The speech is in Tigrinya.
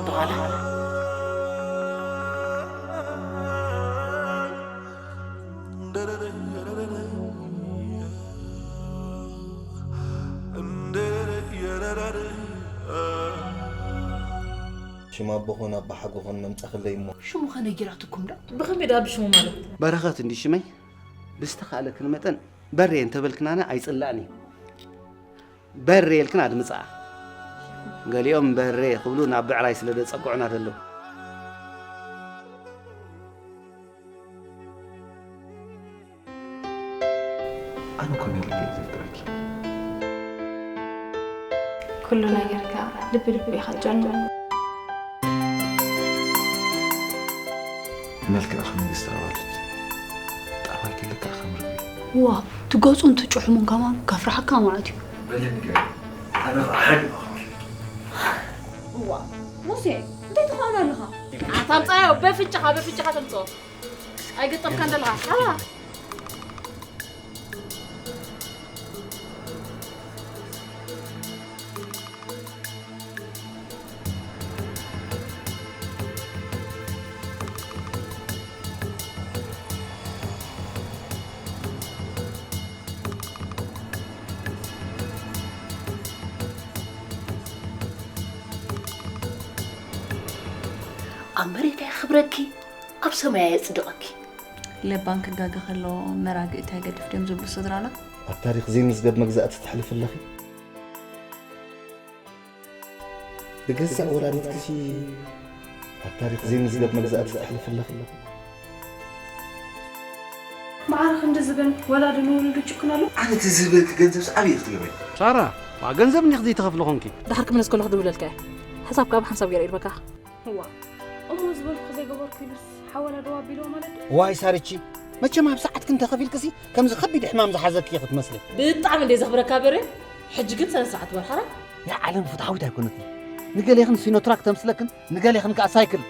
በኋላ። ሽም ኣቦኾን ኣባሓጎኾን መምጻኽለይ እሞ። ሽሙ ኸ ነጊራትኩም ዶ? ብኸመይ ደኣ ብሽሙ ማለት? በረኸት እንዲ ሽመይ ብዝተኻእለክን መጠን በሬ እንተበልክናነ ኣይጽላእን እዩ። በሬ ኢልክን ኣድምጽኣ። ገሊኦም በሬ ክብሉ ናብ ብዕራይ ስለ ደጸግዑና ዘለዉ። ኣነ ኮነ ኢለ ዘፍቅረኪ። ኩሉ ነገርካ ልቢ ልቢ ኢኻ ትጨኑ። መልክዕ ከም ንግስቲ ኣዋልድ ጣባይ ክልክዕ ከም ርግቢ። ዋው ትገጹን ትጭሕሙን ከማን ከፍርሓካ ማለት እዩ። በሊ ንገሪ ኣነ ኸዓ ሓዲማ ክብለኪ። እዋ ሙሴ እንታይ ትኸውን ኣለኻ? ኣታምጻዮ በፍንጭኻ በፍንጭኻ ተምጽኦ ኣይገጠምካ እንደለኻ ሓላ ኣብ መሬት ኣየኽብረኪ ኣብ ሰማይ ኣየጽድቐኪ። ለባም ክጋገ ከሎ መራግእቲ ኣይገድፍ ድዮም ዝብሉ ስድራና። ኣብ ታሪኽ ዘይምዝገብ መግዛእቲ ተሕልፊ ኣለኺ። ብገዛእ ወላዲትኪሲ ኣብ ታሪኽ ዘይምዝገብ መግዛእቲ ተሕልፊ ኣለኺ። መዓረ ክንዲ ዝብል ወላዲ ንውሉዱ ይጭክነሉ። ኣነ እቲ ዝህበኪ ገንዘብስ ኣበይ ኢኺ ትገብሪ? ሳራ፣ ዋ ገንዘብ እንዲኺ ዘይትኸፍሊ ኾንኪ። ድሓር ክምለስ ከለኹ ክድውለልካ እየ። ሕሳብ ካብ ሓንሳብ ገይረ ይርበካ። እዋ እሞ ዝበልኩ ዘይገበርኩ ኢሉስ ሓወላ ደው ኣቢልዎ ማለት ድዩ? ዋይ ሳርቺ፣ መቸም ኣብ ሰዓትኪ እንተኸፊልክሲ ከምዚ ከቢድ ሕማም ዝሓዘኪ እየ ክትመስሊ። ብጣዕሚ እንድየ ዘኽብረካ በሬ። ሕጂ ግን ስነ ስርዓት በል ሓራይ። ናይ ዓለም ፍትሓዊት ኣይኮነትን። ንገሌኽን ሲኖትራክ ተምስለክን ንገሌኽን ከኣ ሳይክል።